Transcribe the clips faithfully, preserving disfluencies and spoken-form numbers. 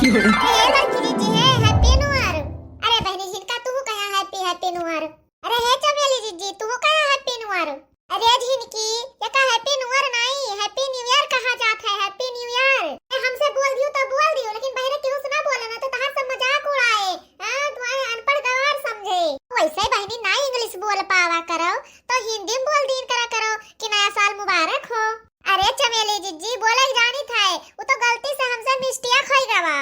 अरे हे लड़की जीजी, हे Happy New Year। अरे बहिनी झिनका, तू कहा Happy Happy New Year? अरे हे चमेली जीजी, तू कहा Happy New Year? अरे झिनकी, ये का Happy New Year नाई, Happy New Year कहा जात है, Happy New Year। ए, हमसे बोल दियो तो बोल दियो, लेकिन बहरे केहू से ना बोले ना, तो तहार सब मजाक उड़ाए। हाँ, तुम्हारे अनपढ़ गवार समझे। वैसे बहिनी ना English बोल पावा करो, तो हिंदी में बोल दीन करा करो कि नया साल मुबारक हो। अरे चमेली जीजी, बोले के जानी था, वो तो गलती से हमसे mistake होई गवा।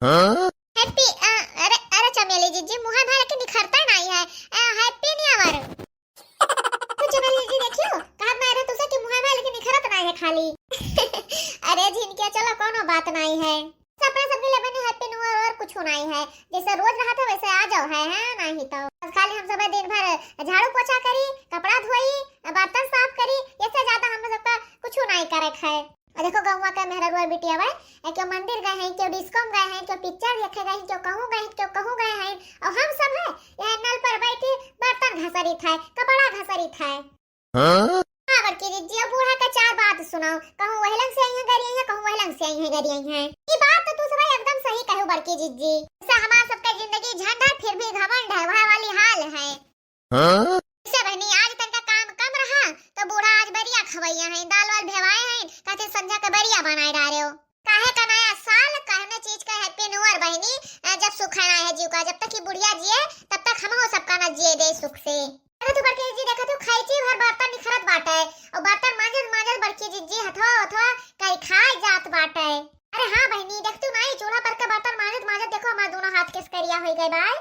हाँ? Happy, अ, अरे, अरे चमेली जीजी, मुँह में लेके निखरता नहीं है। अ, Happy New Year। तो चमेली जीजी देखियो, कहा मैं रहे तुझसे कि मुँह में लेके निखरत नहीं है खाली। अरे झिनकिया, चलो कोनो बात नहीं है। अपने सबके लिए बने Happy New Year और कुछ नहीं है। जैसे रोज रहत है वैसे आ जाओ है, है नहीं तो। बस खाली हम सब दिन भर झाड़ू पोछा करी, कपड़ा धोई, बर्तन साफ करी, इससे ज्यादा हम सबका कुछ नहीं करे है। और देखो गौवा के मेहररुआ बिटिया बाय, ए, केहू मंदिर गए हैं, केहू disco में गए हैं, केहू picture देखे गए हैं, केहू कहूँ गए हैं, केहू कहूँ गए हैं, और हम सब है यह नल पर बैठी बर्तन घसरी था, कपड़ा घसरी था। हाँ? हाँ बड़की जीजी, अब बूढ़ा के चार बात सुनाओ, कहूँ वहलन से आई है गरी आई है, कहूँ वहलन से आई है गरी आई है। ये बात तो तू सब एकदम सही कहू बड़की जीजी। से हमार सबके जिंदगी झंड है, फिर भी घमंड है, वह वाली हाल है। हाँ? से बहनी, आज तनका काम कम रहा, तो बूढ़ा आज बरिया खवैया हैं, दाल वाल भेवाए हैं, कहते संझा के बरिया बनाए डारे हो। काहे का नया साल, कहने चीज का Happy New Year बहनी, अ, जब सुख है ना है जीव का, जब तक कि बुढ़िया जिए, तब तक हम हो सबका ना जिए दे सुख से। अरे तू बड़की जीजी देखा तू खैची भर बर्तन निखरत बाटे, और बर्तन मांजत मांजत बड़की जीजी हथवा हथवा करी खाए जात बाटे। अरे हाँ बहनी, देख तू नहीं चूल्हा पर के बर्तन मांजत मांजत देखो हमार दोनों हाथ केस करिया हो गए बाय।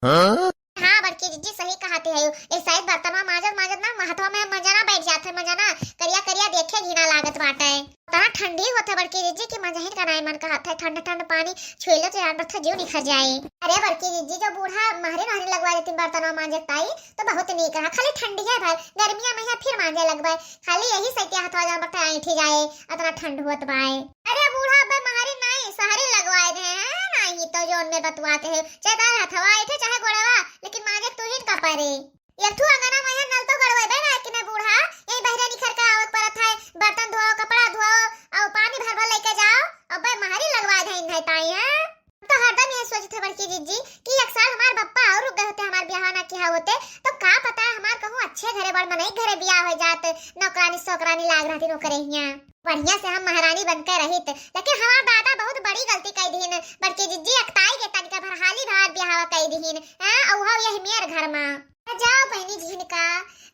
हाँ? हाँ बड़की जीजी सही कहते है, ये शायद बर्तनवा मांजत मांजत ना हथवा में मंजना बैठ जात है, मंजना करिया करिया देखे घिना लागत बाटे। तना ठंडी होत है बड़की जीजी कि मंजहिन का नाई मन कहत है, ठंड ठंड पानी छुएलो तो यार बरथा जीव निखर जाए। अरे बड़की जीजी, जो बूढ़ा महरी नहरी लगवा देती बर्तनवा मांजत ताई तो बहुत नीक रहा, खाली ठंडिया भर, गर्मिया में यहाँ फिर मांजे लगबे, खाली यही सैतिया हथवा जान बरथा ऐंठी जाए, अतना ठंड होत बाए। अरे बूढ़ा, अबे महरी नाई, सहरी लगवाए दे हैं, नाई तो जोन में बतुआते हैं, चाहे तार हथवा ऐठे, चाहे गोड़वा, लेकिन मांजे तू ही का परे। एक ठू अंगना में यहाँ नल तो गड़वेबे ना कि ना बूढ़ा, यही बहरे निखर के आवत परत है, बर्तन धोओ, कपड़ा धोओ, और पानी भर भर लेके जाओ, अबे महरी लगवाए दे इन्हें ताई हैं। तो हरदम ये सोचत है बड़की जीजी कि एक साल हमार बप्पा और रुक गए होते, हमार ब्याह ना किया होते, तो का पता है हमार कहूँ अच्छे घरे बड़ मनई घरे ब्याह हो जात, नौकरानी सोकरानी लाग रहती नौकरे हियाँ। बढ़िया से हम महारानी बन के रहित, लेकिन हमार दादा बहुत बड़ी गलती कई दीन। बड़की जिज्जी अकताई के तनिका भर हाली भार बियाहवा कई दीन, हाँ, अउहो यही मेर घर मा। तो जाओ बहिनी झिनका,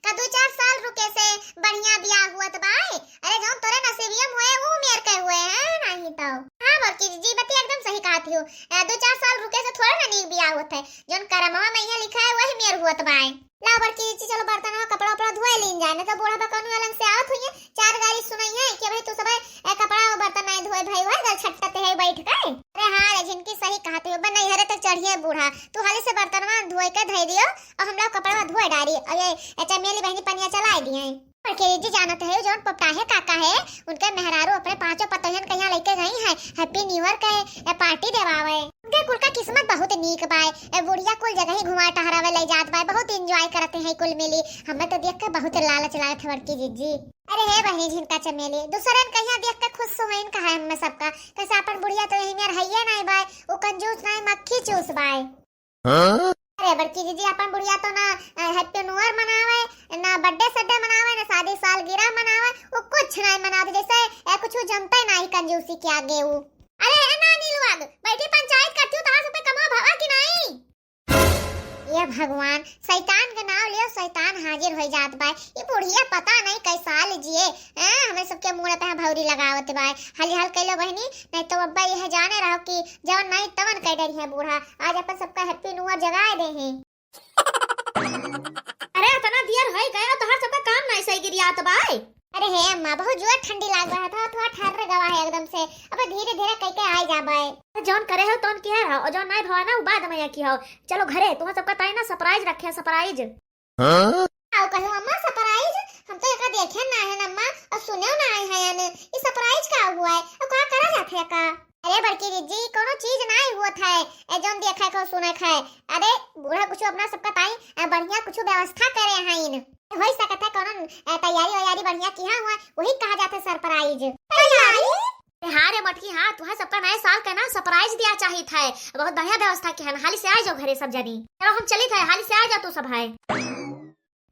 का दो चार साल रुके से बढ़िया बियाह हुअत बाय। अरे जौन तोरे नसीबिया में हुए, ऊ मेर के हुए हैं, नहीं तो। हाँ बड़की जिज्जी, बतिया एकदम सही कहत हो। ए, दो चार साल रुके से थोड़े ना नीक बियाह होत है, जौन करमवा में यहाँ लिखा है वही मेर हुअत बाय। लाओ बड़की जिज्जी, चलो बर्तन और कपड़ा उपड़ा धोए लीन जाए, नहीं तो बूढ़ा बा कौनो अलंग से आवत हुई है, चार गाली सुनाई है कि भाई तू सब, ए, कपड़ा और बर्तन नहीं धोए भाई, वही गल छटकते है बैठ के। अरे हाँ रे झिनकी, सही कहत हो, बन नहीं हरे तक चढ़िए बूढ़ा, तू हाली से बर्तनवा धोए के धई दियो और हम लोग कपड़ा धोए डारी और ये, ए, चमेली बहनी पनिया चलाई दिए। बड़की जिज्जी जानत है, जौन पपटाहे काका है, उनके मेहरारू अपने पांचों पतोहियन के यहाँ लेके गई है, Happy New Year के, ए, party देवावे। उनके कुल का किस्मत बहुत नीक बाय। ए, बुढ़िया कुल जगह ही घुमाए टहरावे ले जात बाय, बहुत enjoy करते हैं कुल मिली। हमें तो देख के बहुत लालच लागत है बड़की जिज्जी। अरे हे बहिनी झिनका चमेली, दूसरन के यहाँ देख के खुश होइन का है हमें सबका, कैसे अपन बुढ़िया तो यही मेर हइये नहीं बाय, वो कंजूस नहीं मक्खी चूस बाय। हाँ? अरे बड़की जिज्जी, अपन बुढ़िया तो ना, अ, Happy New Year मनावे, ना birthday सड्डे मनावे, ना शादी सालगिरह मनावे, वो कुछ नहीं मनावे, जैसे, ए, कुछ जमते नहीं कंजूसी के आगे वो। अरे ए नानी लोग, बैठी पंचायत करती हूँ, तहार सब पे कमा भवा कि नहीं? ये भगवान, शैतान के नाव लियो, शैतान हाजिर हो जात बा। ये बुढ़िया पता नहीं कै साल जिए, हैं, हमें सबके मुंह पे भौरी लगावत बा। हाली हाल कैलो बहनी, नहीं तो अब्बा यह जाने रहो कि जवन नहीं तवन कह डरी है बूढ़ा। आज अपन सबका Happy New Year जगाए दे हैं। अरे इतना देर हो गया, तोहार सबका काम नहीं सही गिरियात बाय। अरे हे अम्मा, बहुत जोर ठंडी लाग रहा था, थोड़ा ठहर गवा है एकदम से। अब धीरे धीरे कह के आए जा बाय। तो जौन करे हो तौन किया रहो, और जौन नहीं भवा ना वो बाद में या किया हो। चलो घरे, तुम्हारा सबका ताई ना surprise रखे हैं, surprise। हाँ? आओ कहूँ अम्मा surprise, हम तो एका देखे ना है अम्मा, और सुने ना आए हैं याने। ये surprise का हुआ है और का करा जात है का? अरे बड़की जिज्जी, कोनो चीज ना हुआ था, ए जौन देखे को सुने खाए। अरे बूढ़ा कुछ अपना सबका ताई, ए, बढ़िया कुछ व्यवस्था करे हैं इन। हो सकता है कोनो, ए, तैयारी वैयारी बढ़िया किया हुआ, वही कहा जाता है surprise। तैयारी? अरे हाँ रे मटकी, हाँ, तुहैं सबका नए साल का ना surprise दिया चाहित है। बहुत बढ़िया व्यवस्था किहे हन, हाली से आइ जाओ घरे सब जनी। चलो हम चलित है, हाली से आइ जाओ तू सब है।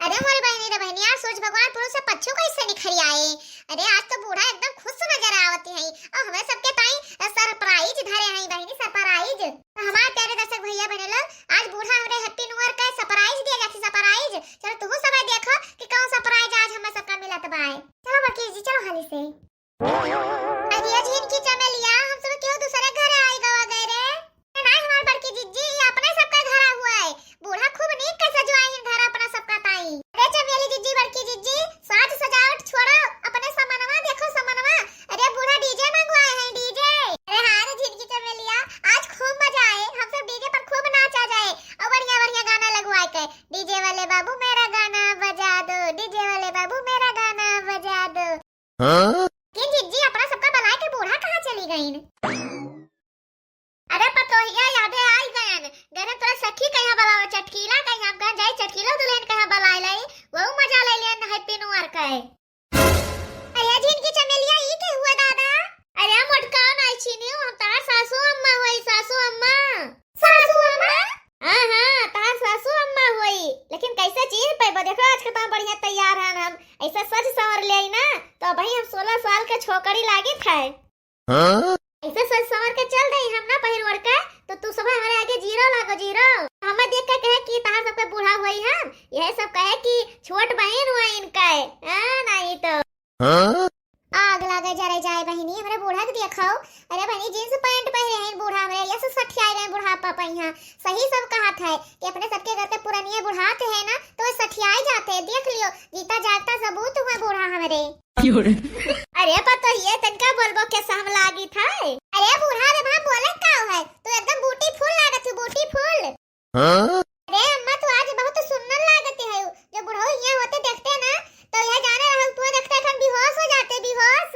अरे मोरी बहिनी रे बहिनी, आज सूरज भगवान पूरब से पच्छिम कइसे निखरि आए। अरे आज तो बूढ़ा एकदम खुश नजर आवत हैं। अउर हमरे सबके ताईं surprise धरे हैं बहिनी, surprise। तो हमारे प्यारे दर्शक भइया बहिनी लोग, आज बूढ़ा हमरे Happy New Year का surprise दिया जात है, surprise। चलो तुहू सब देखो कि कौन surprise आज हमरे सबका मिलत बाय। चलो बड़की जी, चलो हाली से। अरे झिनकी चमेलिया, हम सब केहू दूसरे घरे आइ गवा गए रे। नाहीं हमार बड़की जिज्जी, ई अपने सबका घरा हुआ है। बूढ़ा खूब नीक के सजवाए हैं घर अपना सबका ताईं। अरे चमेली जिज्जी, बड़की जिज्जी, साज सजावट छोड़ो, अपने समनवा देखो समनवा। अरे बूढ़ा DJ मंगवाए हैं, DJ। अरे हाँ रे झिनकी चमेलिया, आज खूब मजा आए, हम सब DJ पर खूब नाचा जाए अउर बढ़िया बढ़िया गाना लगवाए के। DJ वाले बाबू मेरा गाना बजा दो, DJ वाले बाबू मेरा गाना बजा दो। हाँ? के जिज्जी अपना सबका बलाए के बूढ़ा कहाँ चली गईन? अरे पतोहिया यादे आइ गयन, गने तोरा सखी कहिया बलावे, चटकीला कहिया, हम कहन जाई चटकीला दुलहिन कहिया बलाए लाई, वहू मजा ले लेन Happy New Year का है। अरे झिनकी चमेलिया, ई के हुआ दादा? अरे मोटका नाहीं छीनियो, हम तार सासू अम्मा होई, सासू अम्मा। सासू अम्मा? हाँ, हाँ, तार सासू अम्मा होई। लेकिन कैसे चीन्ह पैबो? देखो, आज के तो बढ़िया तैयार हन हम। ऐसे सज संवर ले आई ना, तो अबहीं हम सोलह साल के छोकरी लागित है। हाँ? ऐसे सज संवर के चल दई हम ना पहिर ओढ़ के, तो तू सब हमरे आगे zero लागो, zero। हमें देख के कहे कि तार सबके बूढ़ा होई हम, यह सब कहे कि छोट बहिन हुआ इनका है। हाँ, नाहीं तो। हाँ? आग लागे जरे जाए बहिनी, हमरे बूढ़ा के देखो। अरे बहिनी, jeans pant पहिरे हैं बूढ़ा हमरे, यह से सठियाए रहे बुढ़ापा पइहाँ। सही सब कहत है कि अपने सबके घर के पुरनिये बुढ़ाते हैं ना, तो वे सठियाए जाते हैं। देख लियो, जीता जागता सबूत हुआ बूढ़ा हमरे। क्यों रे? अरे पतोहिए, तनका बोलबो के सहम लागित है। अरे बूढ़ा रे बाप, बोले का है, तू एकदम beautiful लागत है, beautiful। हाँ? अरे अम्मा, तू आज बहुत सुंदर लागत है। जो बुढ़ऊ यहाँ होते देखते ना, तो यह जाने रहो, तू देखते एखन बेहोश हो जाते, बेहोश।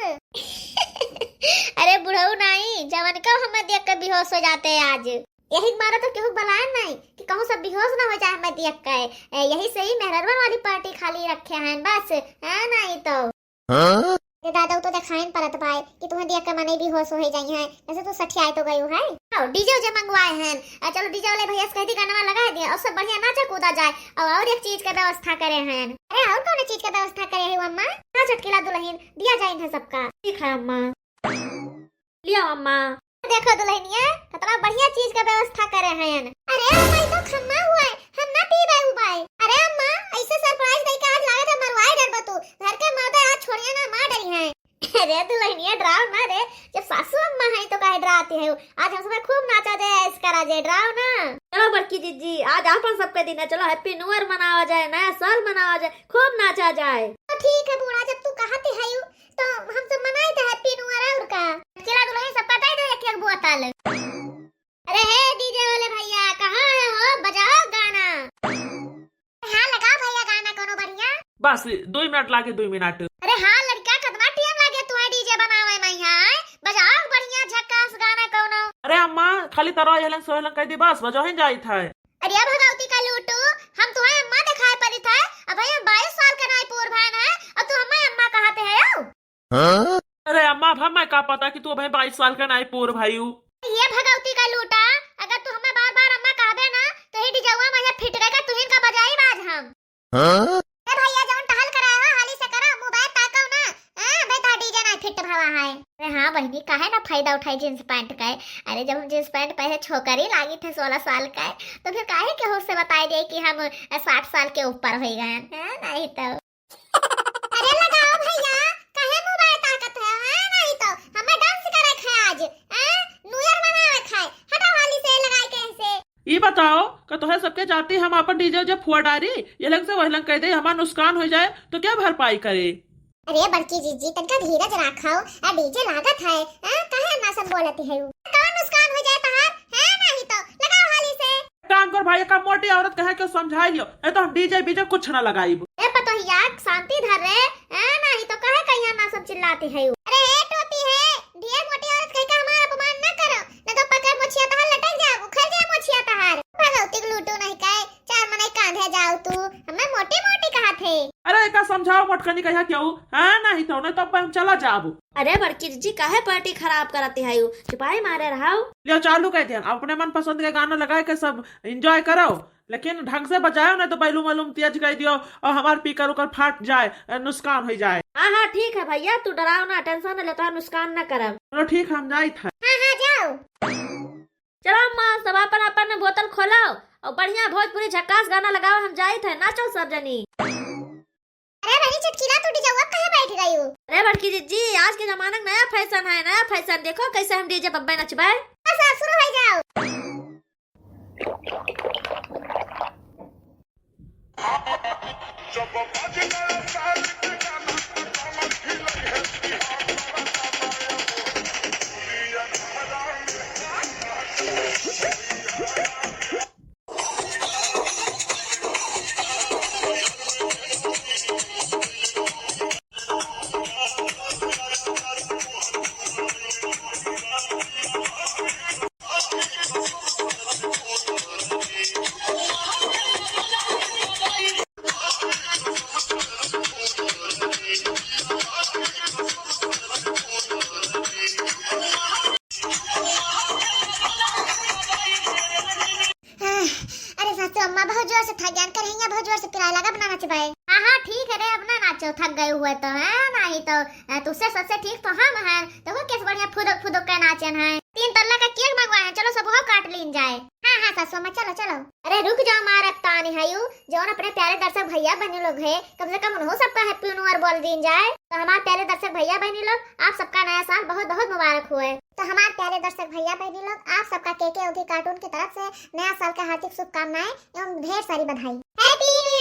अरे बुढ़ऊ नाहीं, जवन का हमें देख के बेहोश हो जाते आज। यही मारे तो केहू बलाए नाहीं कि कहूँ सब बेहोश ना हो जाए हमें देख के। ए, यही से ही मेहररवन वाली party खाली रखे हैं बस, हाँ नाहीं तो। हाँ? ए दादा, उ तो देखाइन परत बाय कि तुहें देख के मनई बेहोश होइ जाई हैं, ऐसे तू सठियाए तो गयू है। आओ, DJ उजे मंगवाए हैं। आ, चलो, DJ वाले भैया से कह दी, गाना लगा दिया और सब बढ़िया नाचा कूदा जाए। और, और एक चीज के व्यवस्था करे हैं। अरे, और कौन चीज के व्यवस्था करे है अम्मा? हाँ, चटकीला दुलहिन, दिया जाए इन्हें सबका। ठीक है अम्मा। लियो अम्मा। देखो दुलहिनिया, कितना बढ़िया चीज का व्यवस्था करे हैं। अरे अम्मा, ई तो खम्मा हुआ है, हम ना पीबे उबाए। अरे अम्मा, ऐसे surprise दे के आज लागत है मरवाए डरबा तू। घर के मर्दे आज छोड़िया ना, मार डरी हैं। अरे दुलहिनिया, डराओ ना रे, जब सासू अम्मा है तो काहे डराती है? आज हम सब खूब नाचा जाए, ऐश करा जाए, डराओ ना। चलो बड़की जिज्जी, आज आपन सबके दिन है, चलो Happy New Year मनावा जाए, नया साल मनावा जाए, खूब नाचा जाए। तो ठीक है बूढ़ा, जब तू कहती है यू, तो हम सब मनाई थे Happy New Year और का। चला दुलहिन, सब पटाई दे एक एक बोतल। अरे हे DJ वाले भैया, कहाँ है हो? बजाओ गाना। हाँ, लगाओ भैया गाना कोनो बढ़िया। बस दुई मिनट लागे, दुई मिनट। अरे हाँ लड़का, कितना time लागे तुहे DJ बनावे में यहाँ? बजाओ बढ़िया झक्कास गाना कोनो। अरे अम्मा, खाली तरह यहलन सोहलन कह दी, बस बजाओ ही जाइत है। अरे भगवती का लूटू, हम तुहे अम्मा दिखाई पड़ी था, अबहीं हम बाईस साल का नाई पूर भैन है और तू हमें अम्मा कहते है हो? हाँ? अरे अम्मा, अब हमें का पता कि तू अबहीं बाईस साल का नाई पूर भयू। ये भगवती का लूटा, अगर तू हमें बार बार अम्मा कहबे ना, तो ही DJ वा में फिट रहेगा, तुहिन का बजाई बाज हम। हाँ? ए भैया, जौन टहल करे हो, हाली से करो, mobile ताकव ना। हाँ, अबे तो DJ ना fit भवा है। अरे हाँ बहिनी, काहे ना फायदा उठाई jeans pant का है? अरे जब हम jeans pant पहने छोकरी लागी थे सोलह साल का है, तो फिर काहे केहू से बताई दे कि हम, अ, साठ साल के ऊपर हो गए हैं? हाँ, नहीं तो। अरे लगाओ भैया, काहे mobile ताकत है? हाँ, नहीं तो हमें dance करे के है आज। हाँ, New Year मनावे के है। हटाओ हाली से लगाई के ऐसे। ई बताओ, का तोहे सबके जाती हम आपन DJ उजे फुआ डारी, ये लंग से वह लंग कह दे, हमार नुकसान हो जाए तो क्या भरपाई करे? अरे बड़की जीजी, तनका धीरज राखो, आ DJ लागत है, हाँ, काहे ना सब बोलती है? कौन नुकसान हो जाए तहार? है नहीं तो, लगाओ हाली से। काम कर भाई, एक मोटी औरत कहे के समझाई लियो, नहीं तो हम DJ बीजे कुछ ना लगाइब। ए पतोहिया, शांति धर रे, ए, नाही तो काहे कहिया ना सब चिल्लाती है? अरे ए टोपी है, ढेर मोटी औरत कह के हमार अपमान ना करो, ना तो पकड़ मोछिया तहार लटक जाए, उखड़ जाए मोछिया तहार। भगवती के लूटू नहीं कहे, चार मनई कांधे जाओ तू, हमें मोटी मोटी कहा थे। अरे एका समझाओ मोटकनी कहिया क्यों? हाँ, नहीं तो, नहीं तो अब हम चला जाबो। अरे बड़की जिज्जी, काहे party खराब करत हयू? चुपाई मारे रहो। लियो, चालू कर दिया। अपने मन पसंद के गाना लगाए के सब enjoy करो, लेकिन ढंग से बजाओ, नहीं तो बैलूम वैलूम तेज कर दियो और हमार speaker उकर फाट जाए, नुकसान हो जाए। हाँ, हाँ, ठीक है भैया, तू डराओ ना, tension न ले, तोहार नुकसान न करब। चलो ठीक है, हम जाइत है। हाँ, हाँ, जाओ। चलो अम्मा, सब अपन अपन बोतल खोलो और बढ़िया भोजपुरी झक्कास गाना लगाओ, हम जाइत है, नाचो सब जनी। अरे बड़ी चटकीला, तू डीजेवा काहे बैठ गयू? अरे बड़की जिज्जी, आज के जमाना के नया fashion है, नया fashion, देखो कैसे हम DJ बब्बे नचबे। बस, अब शुरू हो जाओ। अरे सासू अम्मा, बहुत जोर से थक गयान, करहिया बहुत जोर से पिराए लगा, अब ना नचबे। हाँ, हाँ, ठीक है रे, अब ना नाचो, थक गए हुए तो है, नहीं तो, अ, तुझसे सबसे ठीक तो हम हैं। देखो कैसे बढ़िया फुदक फुदक के नाचन है। तीन तल्ला का cake मंगवाए हैं, चलो सब वो काट लीन जाए। हाँ, हाँ सासू अम्मा, चलो, चलो। अरे रुक जाओ, मार अब तानी है यू, जौन अपने प्यारे दर्शक भैया बहनी लोग हैं, कम से कम उन्हों सबका Happy New Year बोल दीन जाए। तो हमारे प्यारे दर्शक भैया बहनी लोग, आप सबका नया साल बहुत बहुत मुबारक हुए। तो हमारे प्यारे दर्शक भैया बहनी लोग, आप सबका केके ओधी cartoon की तरफ से नया साल का हार्दिक शुभकामनाएं एवं ढेर सारी बधाई। Happy